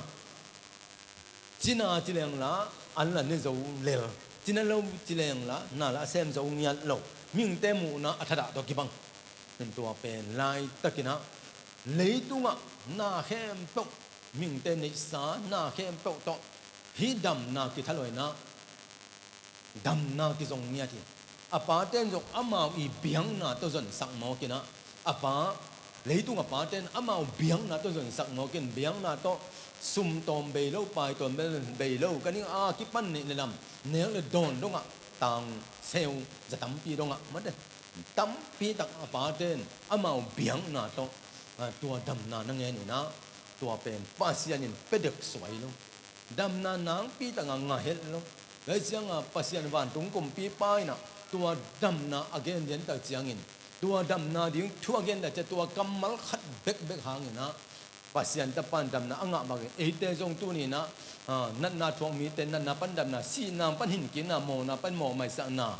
cina ci leng la, an la ne zo lel. Cina lo ci leng la, na la sem zo ngiat lo. Mihingte muhna a thadah tawh kibang. Tua pen laitakin ah, leitungah na khempeuh, mihingte neihsa na khempeuh tawh, hih damna kithaluaina, damna kizong ngiat hi. A pate in zong amau i biakna tawh zonsak mawk in ah, a pa, leitung a pate in amau biakna tawh zonsak mawk in, biakna tawh sum tawm bei lo, pai tawm bei lo, ka ning a kipan neih le lam, nek le dawn dongah, tang seu za tampi dongah, mate, tampi tak a pate in amau biakna tawh, ah, tua damna na ngen in ah, tua pen Pasian in pia dek suai lo. Damna nangpi tak a ngah het lo. Tua hi ciang a Pasian vantung kumpipa in ah, tua damna a gen lian tak ciangin, tua damna ding thu a gen tak ciang, tua kammal khat bekbek hangin ah, Pasian tapa in damna a ngah bangin, eite zong tuni-in ah, ah, natna thuak mite natna pan damna, sihna pan hinkikna, mawhna pan mawhmaisakna,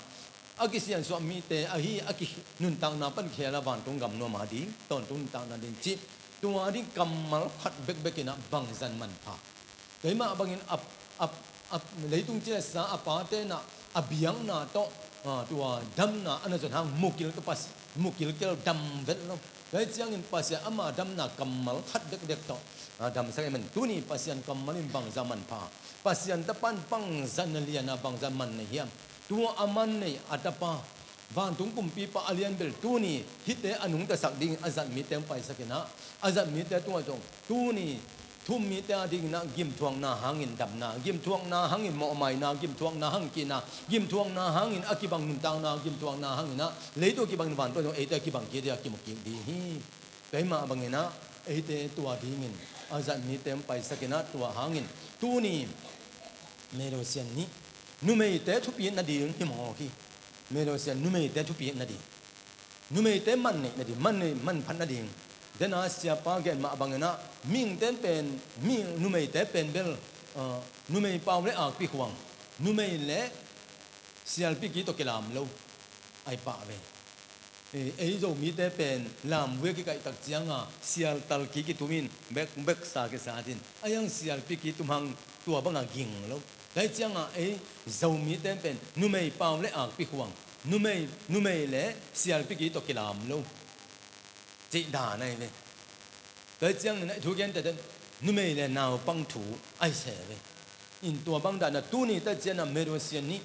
a kisiansuah mite ahi a ki, nuntakna pan kihel a vantung gam nuam a ding, tawntung nuntakna ding cih, tua ding kammal khat bekbek in ah bangzah manpha. Tua hi mah bangin a, a, a, leitung cilesa a pate in ah, a biakna tawh, ah, tua damna a na zon hang mu kilkel, Pas-, mu kilkel dam vet lo. Tua hi ciangin Pasian ama damna kammal khat dekdek tawh, ah, damsak ahih manin, tuni Pasian kammal in bangzah manpha, Pasian tapa in bangzah na lian a, bangzah man na hiam? Tua a man nei a tapa, vantung kumpipa a lian bel tuni hihte a nungtasak dingin a zat mite hong paisak in ah, a zat mite tungah zong tuni thu um mite a dingin ah gimthuakna hangin damna, gimthuakna hangin mawhmaina, gimthuakna hangin kihna, gimthuakna hangin a kibang nuntakna, gimthuakna hangin ah leitung a kibangin vantung zong eite a kibang kik ding a kimu kik ding hi. Tua hi mah bangin ah, eite tua dingin a zat mite hong paisak in ah, tua hangin tuni Medo Sian nih, numeite thupi nading hi mawk hi. Medo Sian numeite thupi nading, numeite man neih nading, man neih manphat nading. Dena siapa gen mah bangin ah, mihingte pen, mi numeite pen bel, ah, numei pau le akpi khuang, numei le sialpi ki tawh kilam lo, ai pah ve. Ei, ei Zomite pen lamvui a kikaih tak ciang a, sial tal ki kitumin, bek, beksa kisat in, a hi hang sialpi ki tum hang tua bang a ging lo. Tua hi ciang a, ei Zomite pen numei pau le akpi khuang, numei, numei le sialpi ki tawh kilam lo cih dan ahi ve. Tua hi ciangin a thu gen tete, numei le naupang thu ahi se ve. In tua bang dan a tuni ta ciang a Medo Sian nih,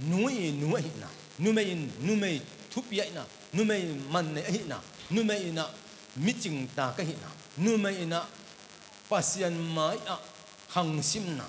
nu i nu ahihna, numei in numei thupi ahihna, numei man neih ahihna, numei in ah mi cingtak ahihna, numei in ah Pasian mai-ah khangsimna,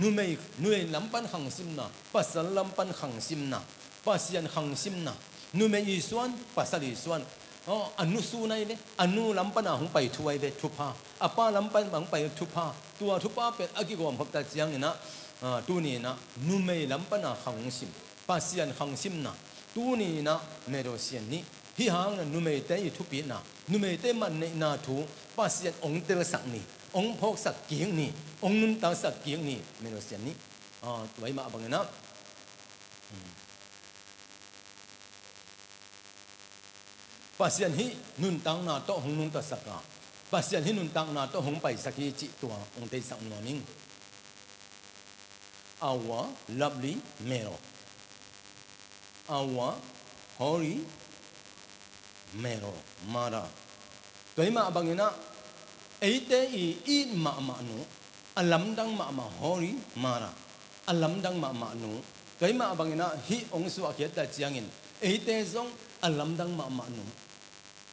numei, numei lam pan khangsimna, pasal lam pan khangsimna, Pasian khangsimna, numei i suan, pasal i suan. Aw, a nu sun ahi ve, a nu lam pan a hong pai thu ahi ve, thupha. A pa lam pan hong pai thupha. Tua thupha pen a kigawm khop ta ciangin ah, ah, tuni in ah numei lam pan a khangsim, Pasian khangsimna, tuni in ah Medo Sian nih, hih hang in ah numeite i thupina, numeite manneihna thu Pasian hong telsak ni, hong phawksak kik ni, hong nuntaksak kik ni, Medo Sian nih. Ah, tua hi mah bangin ah, hmm. Pasian hih nuntakna tawh hong nuntaksak a, Pasian hih nuntakna tawh hong paisak hi cih tua hong teisak nuam ing. Our lovely Mero. Our holy Mero, mother. Tua hi mah bangin ah, eite i it mahmah nu, a lamdang mahmah holy mother, a lamdang mahmah nu. Tua hi mah bangin ah, hih hong suahkhiat ta ciangin, eite zong a lamdang mahmah nu,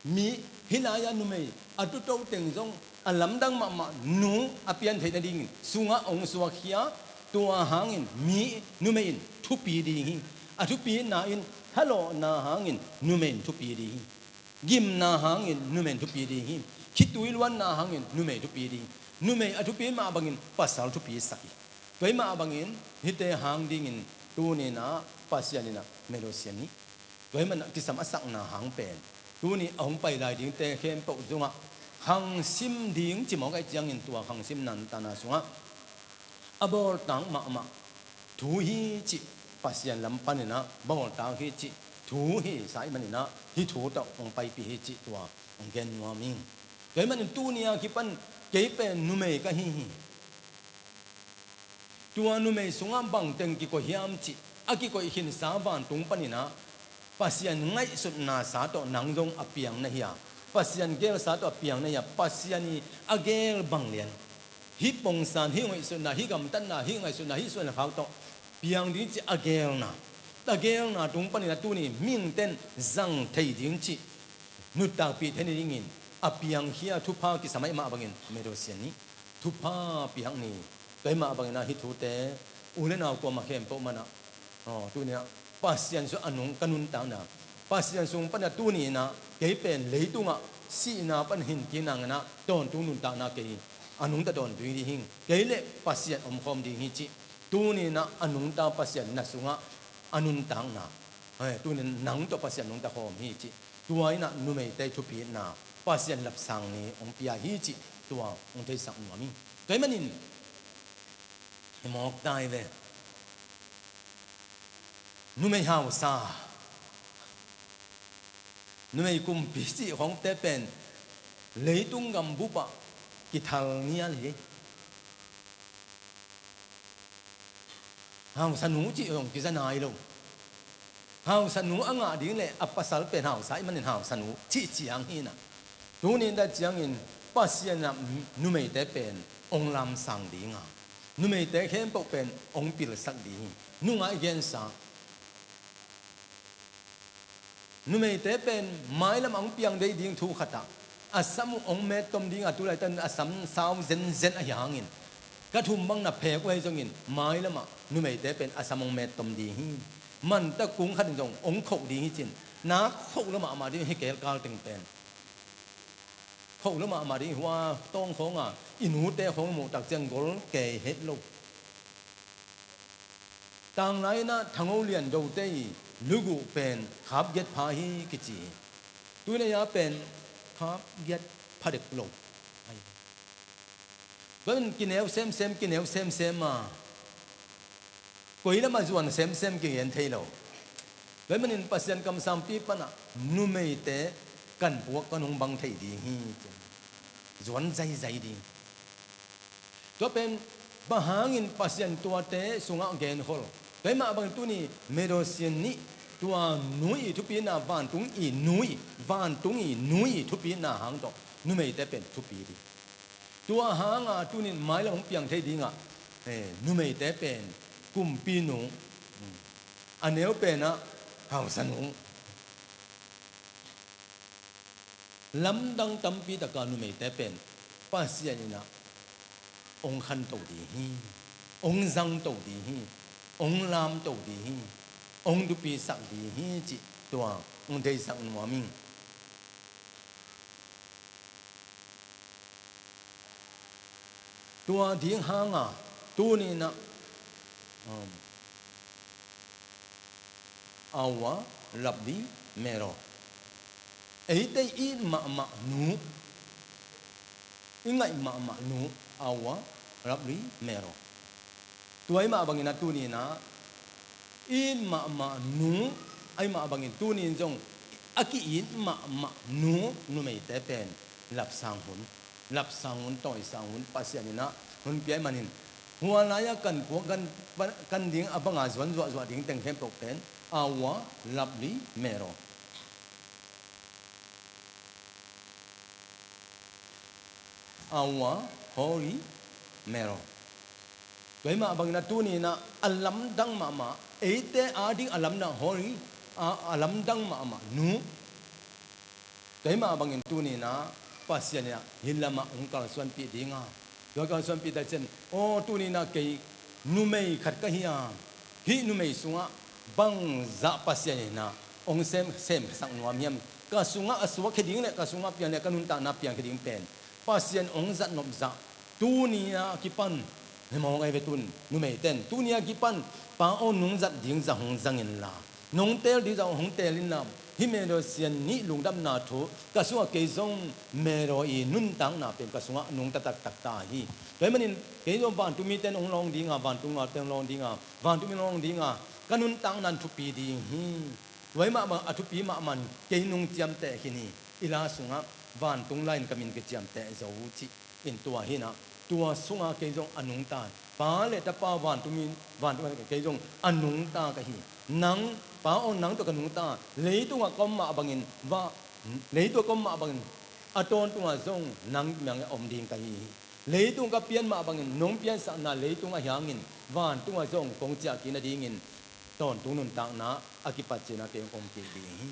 Mi, hih lai-ah numei a tuto teng zong a lamdang mahmah nu a pian theih nadingin sungah hong suakkhia. Tua hangin mi numei in thupi ding hi. A thupina in thalawhna hangin numei in thupi ding hi. Gimna hangin numei in thupi ding hi. Khitui luanna hangin numei thupi ding hi. Numei a thupi mah bangin pasal thupi sak hi. Tua hi mah bangin hihte hang dingin tuni-in ah Pasian in ah Medo Sian nih tua hi manin ah kisam a sakna hang pen tuni a hong pai lai dingte khempeuh sungah khangsim ding ci mawk ahih ciangin tua khangsimna nuntakna sungah a bawltak mahmah thu hi cih, Pasian lam panin ah bawltak hi cih thu hi sa ahih manin ah hih thu tawh hong paipih hi cih tua hong gen nuam ing. Tua ahih manin tuni a kipan kei pen numei ka hi hi. Tua numei sungah bangteng kikoih hiam cih a kikoih khinsa vantung panin ah Pasian ngaihsutna sa tawh nang zong a piang na hi a, Pasian geelsa tawh a piang na hi a, Pasian i a geel bang lian, hih pongsan, hih ngaihsutna, hih gamtatna, hih ngaihsutna, hih suanlekhak tawh piang ding cih a geelna, a geelna tung panin ah tuni mihingte'n zang thei ding cih nuntakpih theih nadingin a piangkhia thupha kisam ahih mah bangin Medo Sian nih thupha pihak ni. Tua ahih mah bangin ah hih thute u le nau kuamah khempeuh manah, aw, tuni-in ah Pasian sung a nung ka nuntakna, Pasian sung panin ah tuni-in ah kei pen leitungah sihna pan hinkik nangin ah tawntung nuntakna kei a nungta tawntung ding hi. Kei le Pasian omkhawm ding hi cih tuni-in ah a nungta Pasian na sungah a nuntakna, hei, tuni-in nang tawh Pasian nungta khawm hi cih tua in ah numeite thupina Pasian lapsang ni hong pia hi cih tua hong theisak nuam hi. Tua ahih manin hi mawk ta hi ve. Numei hausa, numei kumpi cih khawngte pen leitung gambup ah kithal ngial hi. Hausanu cih zong kiza nai lo. Hausanu a ngah ding le a pasal pen hausa ahih manin hausanu cih ciang hi-in ah, tuni in ah ciangin Pasian in ah numeite pen hong lamsang ding a, numeite khempeuh pen hong pilsak ding hi. Nungah i gensa numeite pen mailam ah hong piang deih ding thu khat ah a sam uh hong mettom ding a, tu laitak a sam sau zenzen ahih hangin ka thum bang na phek uh ahi zongin mailam ah numeite pen a sam hong mettom ding hi. Mantak kung khat in zong hong khoh ding hi ci-in, na khoh lua mahmah ding hi. Kelkal teng pen khoh lua mahmah ding hi. Hua tawng khawng a i nute khawng muh tak ciang gol kei het lo. Tanglai in ah Thangho Lian Dote i luguh pen khap giat pha hi kici hi. Tuni a pen khap giat pha dek lo. Tua in kineu semsem, kineu semsem a, koi lam a zuan semsem kigen thei lo. Tua ahih manin Pasian kamsangpi pan ah numeite kan puak kan hong bang thei ding hi. Zuan zaizai ding. Tua pen bang hangin Pasian tuate sungah genkhol? Tua ahih mah bangin tuni Medo Sian nih tua nu i thupina, vantung i nu i, vantung i nu i thupina hang tawh numeite pen thupi ding. Tua hang a tuni in mailam hong piang thei ding ah, eh, numeite pen kumpinu, a neu pen ah hausanu, lamdang tampi tak a numeite pen Pasian in ah hong khanto ding hi, hong zangto ding hi, hong lamto ding hi, hong thupisak ding hi cih tua hong theisak nuam ing. Tua ding hang a tuni in ah, um, Our Lovely Medo, eite i it mahmah nu, i ngaih mahmah nu, Our Lovely Medo. Tua ahih mah bangin ah tuni in ah i it mahmah nu, ahih mah bangin tuni in zong a ki-it mahmah nu, numeite pen lapsang hun, lapsang hun, tawisang hun Pasian in ah hun pia ahih manin, hua lai-ah kan puak kan, kan ding a bang a zuan zuahzuah ding teng khempeuh pen Our Lovely Medo, Our Holy Medo. Tua ahih mah bangin ah tuni in ah a lamdang mahmah, eite a ding a lamdang holy, a, a lamdang mahmah nu, Tua ahih mah bangin tuni-in ah Pasian in ah hih lamah hong kalsuanpih ding a, tua kalsuanpih tak ciang, aw, tuni-in ah kei numei khat ka hi a, hih numei sungah bangzah Pasian in ah hong sem, semsak nuam hiam? Ka sungah a suakkhia ding le ka sungah piang le ka nuntakna piangkhia ding pen Pasian hong zat nop zah tuni a kipan, hih mawk ei ve tun, numeite'n tuni a kipan, Pa aw, nong zat ding zah hong zang inla, nong teel ding zah hong teel inla, hih Mary Sian nih lungdamna thu ka sungah, kei zong Mary i nuntakna pen ka sungah nungta taktak ta hi. Tua ahih manin kei zong vantung mite'n hong lawng ding a, vantung ngate'n hong lawng ding a, vantung mite'n hong lawng ding a, ka nuntakna in thupi ding hi. Tua ahih mah bang a thupi mahmah in kei nong ciamteh khin hi. I la sungah vantung la-in ka min kiciamteh zo uh cih in tua hi-in ah, tua sungah kei zong a nungta hi. Pa le Tapa vantung mi, vantung kei zong a nungta ka hi. Nang, Pa aw, nang tawh ka nungta. Leitungah ka om mah bangin, va, leitungah ka om mah bangin a tawntungah zong nang miang a om ding ka hi hi. Leitung ka pian mah bangin nong piansakna leitung ahih hangin vantungah zong kong ciah kik nadingin tawntung nuntakna a kipat ciangin ah kei hong kong kik ding hi.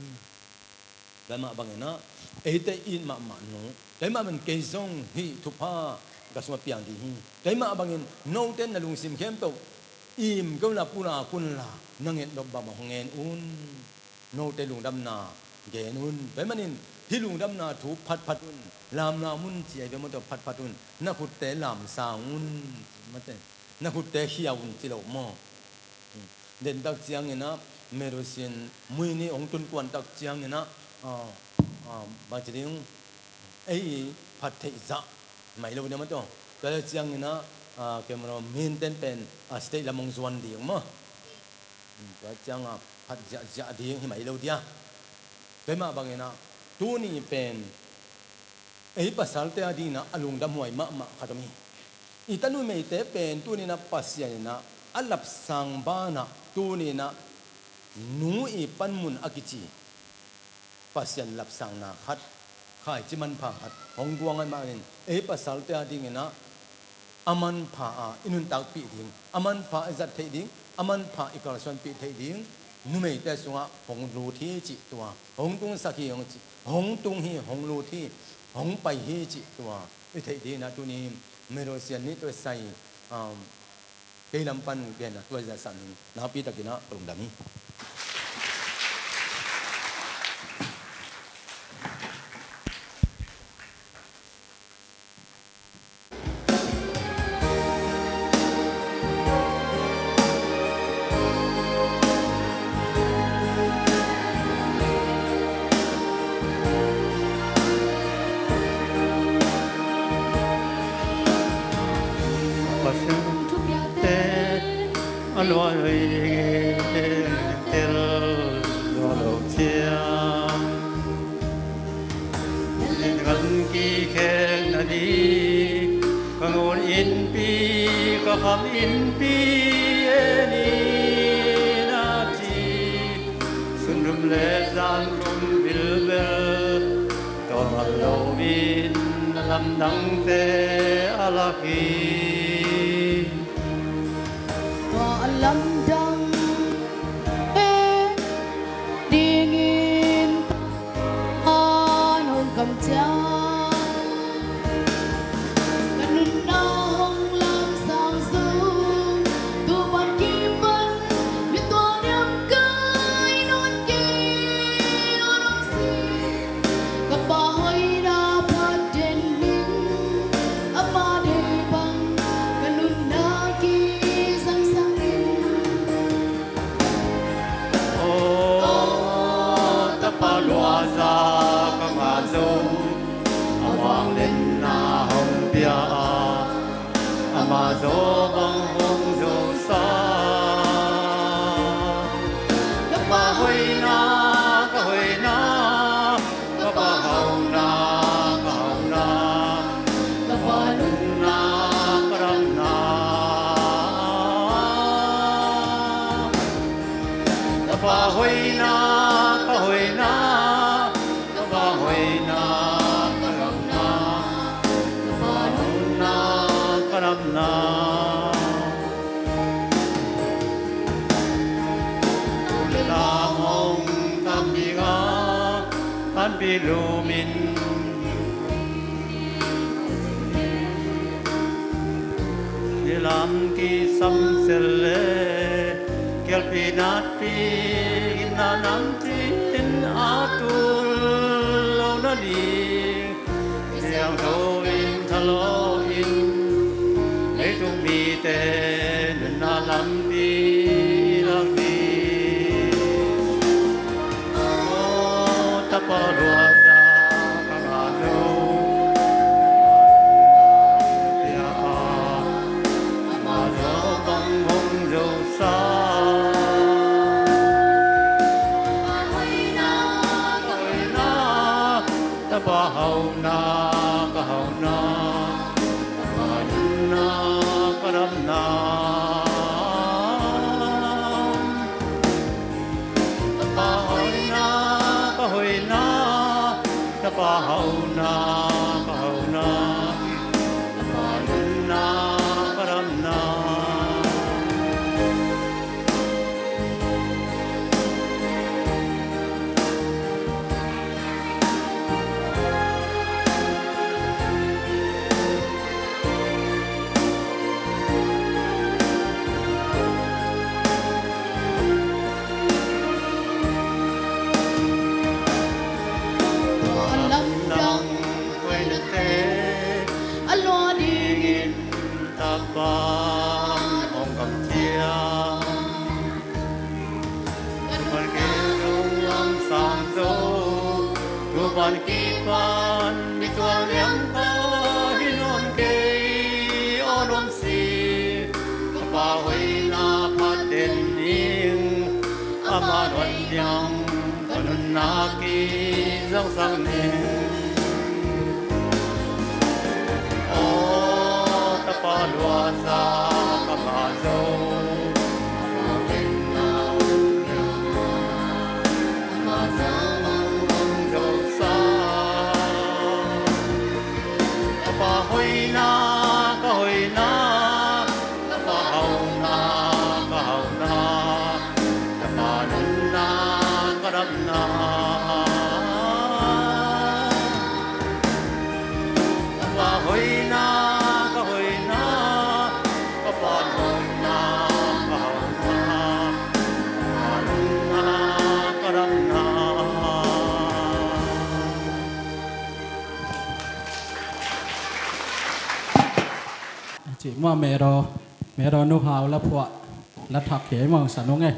Tua ahih mah bangin ah eite it mahmah nu, tua ahih mah bangin kei zong hih thupha ka sungah piang ding hi. Tua ahih mah bangin note na lungsim khempeuh im kei unla, pulak unla, na nget nop bangmah hong ngen un. Note lungdamna gen un. Tua ahih manin hih lungdamna thu phatphat un. Lamlam un ci-a i bia maw, tua phatphat un. Na khutte lamsang un. Mate, na khutte khia un ci lo maw? Dentak ciangin ah Mary Sian mui nih hong tun kuantak ciangin ah, ah, ah, bang ci ding, ei i phat theih zah mai lo ding maw, tua. Tua le ciangin ah, ah, kei maw, minten pen a state lam hong zuan ding maw? Tua ciangah phat ziahziah ding hi mai lo dia. Tua ahih mah bangin ah tuni pen ei pasalte a dingin ah a lungdam huai mahmah khat om hi. I tanu meite pen tuni-in ah Pasian in ah a lapsang banah tuni-in ah nu i panmun a kici Pasian lapsangna khat, khaici manpha khat hong guang ahih manin ei pasalte a dingin ah a manpha a i nuntakpih ding, a manpha i zat theih ding, a manpha i kalsuanpih theih ding numeite sungah hong lut hi cih tua, hong tungsak hi hong cih, hong tung hi, hong lut hi, hong pai hi cih tua i theih dingin ah tuni Mary Sian nih tua sai, um, kei lam pan genna tua i zahsak ning nakpi takin ah ka lungdam hi. Pasian te a luai tel zua lo ciang, ngan kikhek nading ka ngun innpi, ka kham innpi en in a ci. Sun thum le zan thum bilbel tawh man loin a lamdangte a lak hi. Tua a lamdang pen dingin a nong kam ciang, ka nunna hong lamsang zong, tu pan kipan mi tua niam kai nawn kei a nong si. Ka pa hoihna phat den ning, ama deih bang ka nunna kizang sak ning. Aw, tapa luaza ka ngah zong, a vangliatna hong pia a, ama zaw bang hong zosa. Ka pa hoihna, ka hoihna, ka pa hauhna, ka hauhna, ka pa nunna, ka damna. Ka pa hoihna, ka hoihna, ka pa hoihna, ka damna, ka pa nunna, ka damna. Lam hong tam ding a, an Pilumin nilam kisam sel le kialpi natpi, ginna namtin a tul lo na ding, siangtho in thalo in leitung mite nunna lampi lak ding. Aw tapa luaza ka ngah zo, pia a ama zo bang hong zo sa. Tapa hoina ka hoina, tapa damna ka damna. Tapa hoina ka hoina, tapa hauna ka hauna, tapa damna ka damna. Tua lamdang hoinate a lua dingin Tapa hong kamciam. Kan man kei lunglam sang zo, tu pan kipan mitual liang ka hi nawn kei aw nuam si. Tapa hoina phat den ding, ama nuan diang ka nunna kizangsak ning. Aw tapa luaza ka ngah zo, ama zo bang hong zo sa. Tapa hoina ka hoina, tapa hauna ka hauna, tapa damna ka damna. Tapa hoina ka hoina, tapa hauna ka hauna, tapa damna ka damna. Ci mua mero, mero nu hau la phuah, la thak kei mong sa nung e.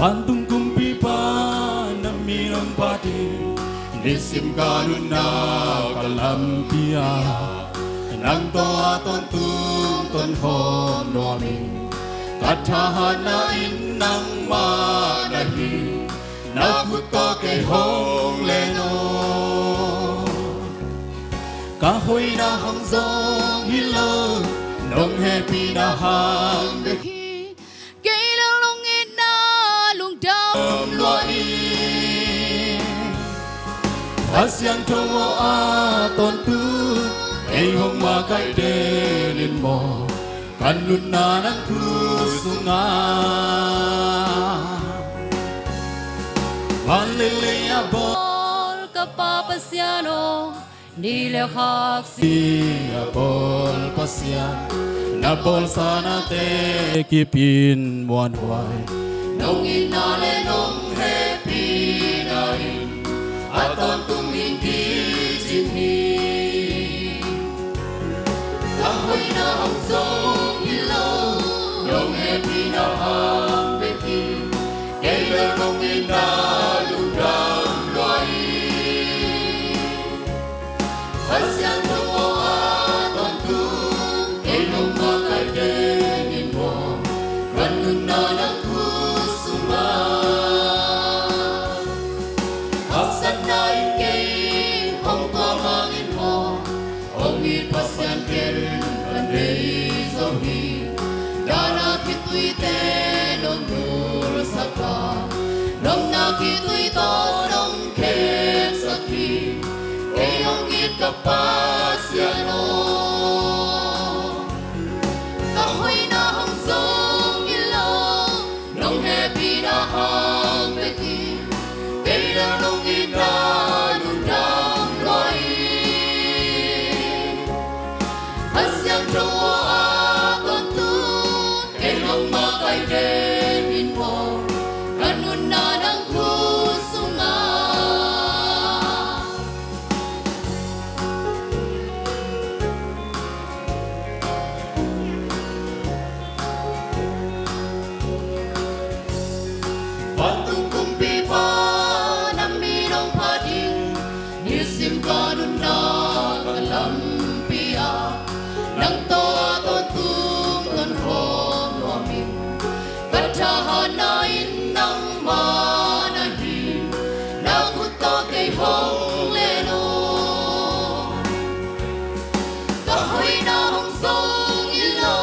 Vantung kumpipa na min hong phat in, nisim ka nunna ka lampi ah nang tawh a tawntung tonkhawm nuam ing. Ka thahatna in nangmah na hi, na khut tawh kei hong len aw. Ka hoihna hang zong hi lo, nong hehpihna hang bek hi. Kei lungdamna lungdam lua ing. Kha Siangtho aw, a tawntung kei hong makaih den in maw, ka nunna nang thu sungah. Van lei lei a bawl ka Pa Pasian aw, ni le kha sim a bawl Pasian, na bawlsa nate kip in muanhuai. Nong itna le nong hehpihna in a tawntung in kicing hi. Ka hoihna hang zong hi lo, nong hehpihna hang bek hi. Kei lungdamna lungdam lua ing. Kha Siangtho aw, a tawntung kei hong makaih den in maw, ka nunna nang thu sungah. khitui tawh nong kheksak hi. Kei hong it ka Pasian aw, ka hoihna hong zong hi lo, nong hehpihna hang bek hi. Kei leh nong itna lungdam lua hi. Kha Siangtho aw, a tawntung kei hong makaih den in maw, ka nunna nang thu sungah. Vantung kumpipa, na min hong phat in, nisim ka nunna ka lampi ah nang tawh a tawntung tun khawm nuam ing. Ka thahatna in nangmah na hi, na khut tawh kei hong len aw. Ka hoihna hong zong hi lo,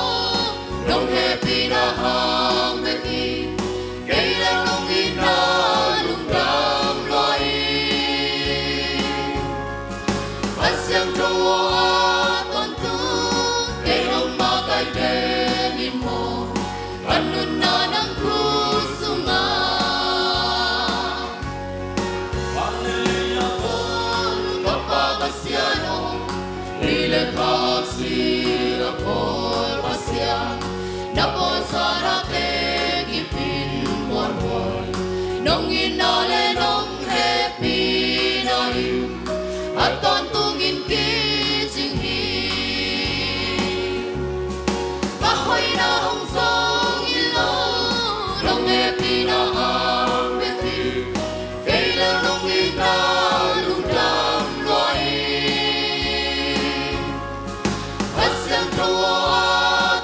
nong hehpihna hang bek hi. Kei leh nong itna lungdam lua hi. Kha Siangtho aw, a tawntung kei hong makaih den in maw, ka nunna nang thu sungah. Vanlei a bawl ka Pa Pasian aw, ni leh kha aksi a bawl Pasian, na bawlsa nate kip in muanhuai. Nong itna leh nong hehpihna in a tawntungin kicing hi. Ka hoihna hong zong hi lo, nong hehpihna hang bek hi. Kei leh nong itna lungdam lua hi. Kha Siangtho aw, a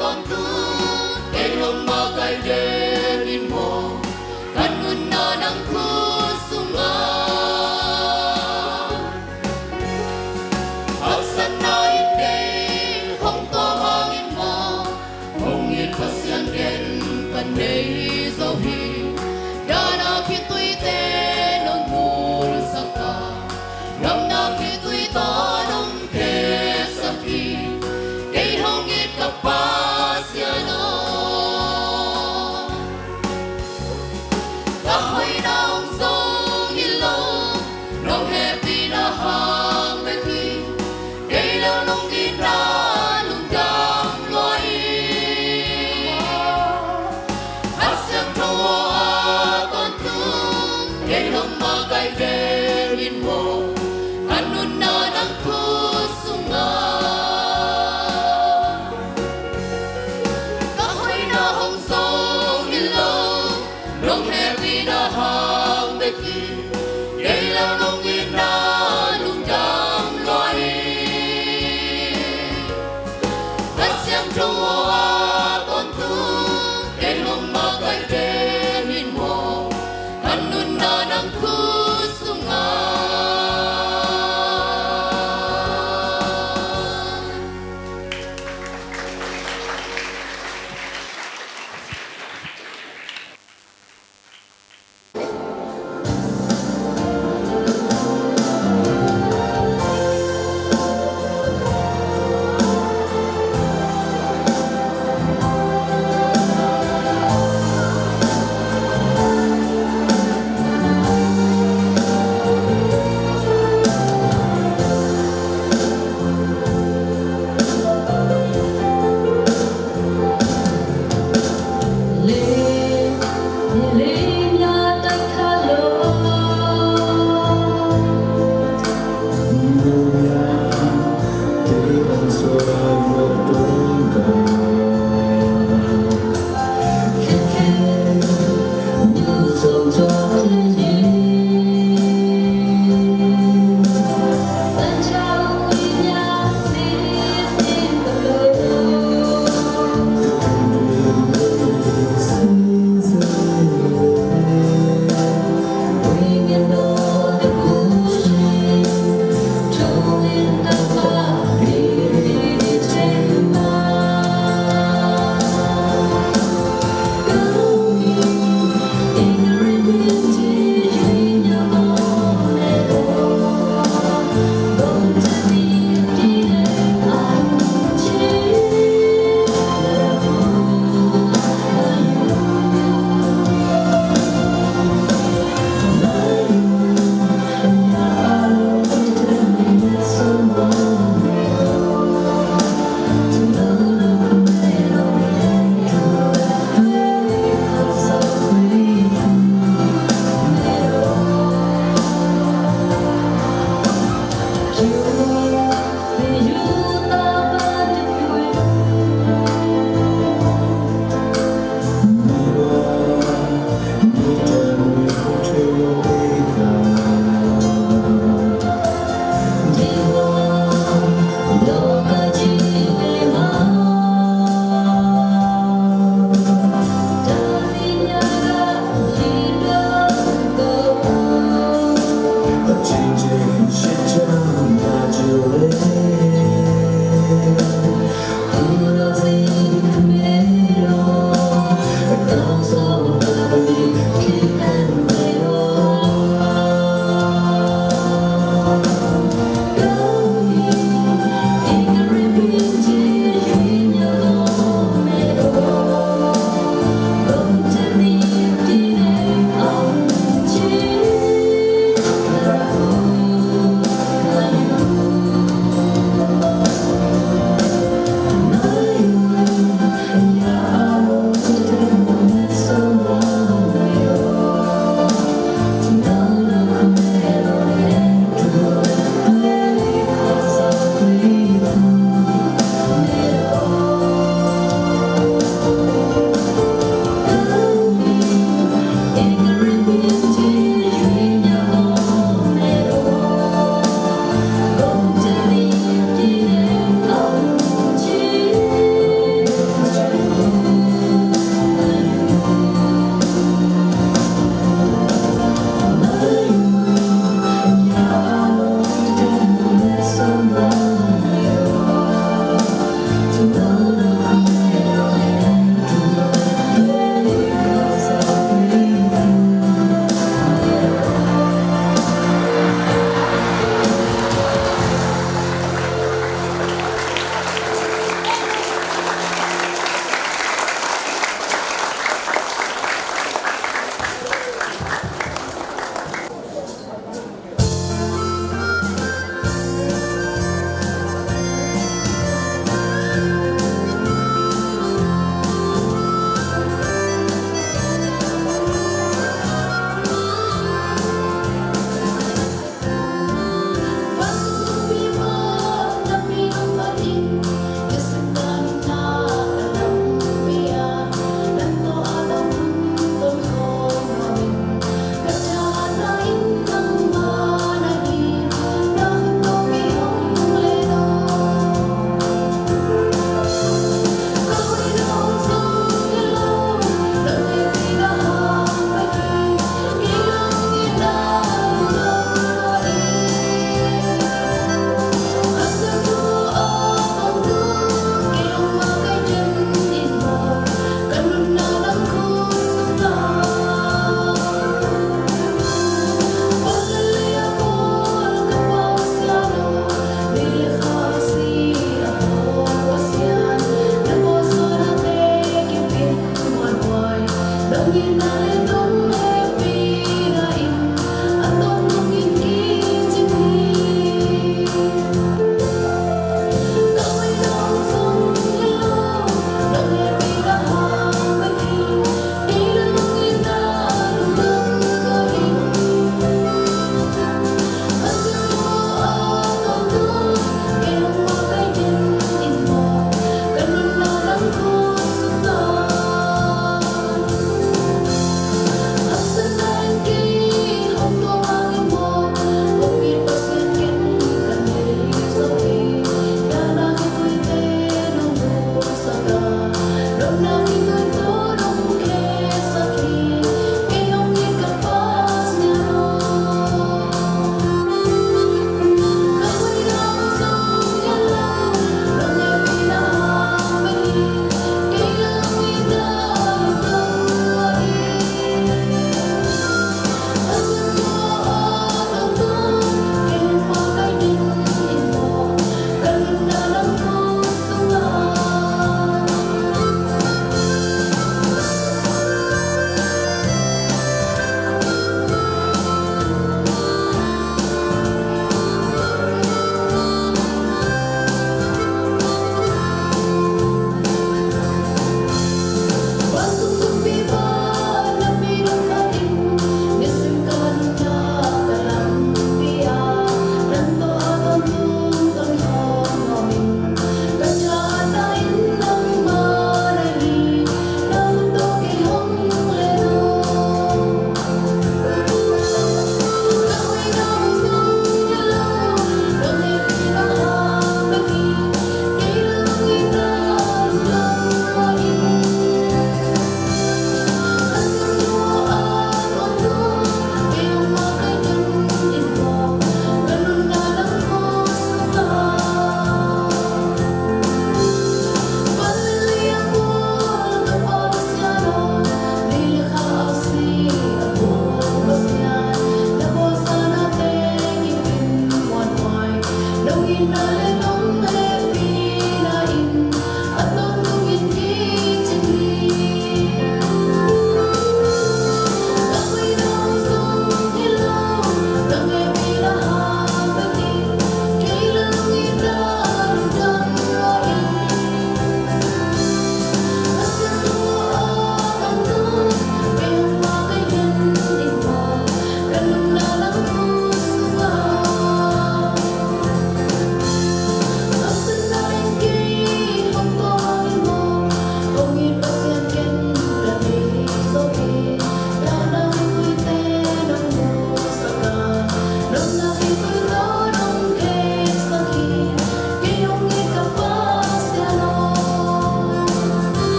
tawntung kei hong makaih den in maw, ka nunna nang thu sungah. Haksatna in kei hong tuam hangin maw, hong it Pasian gen ka nei zo hi. Dahna khituite nong mulsak a, gamna khitui tawh nong kheksak hi. Kei hong it ka Pasian aw, ka hoihna hong zong hi lo, nong hehpihna hang bek hi. Kei leh nong itna lungdam lua hi. Kha Siangtho aw, a tawntung kei hong makaih den in maw, ka nunna nang thu sungah. Ka hoihna hong zong hi lo, nong hehpihna hang bek hi. Kei leh nong itna lungdam lua hi. Kha Siangtho aw, a tawntung kei hong makaih den in maw, ka nunna nang thu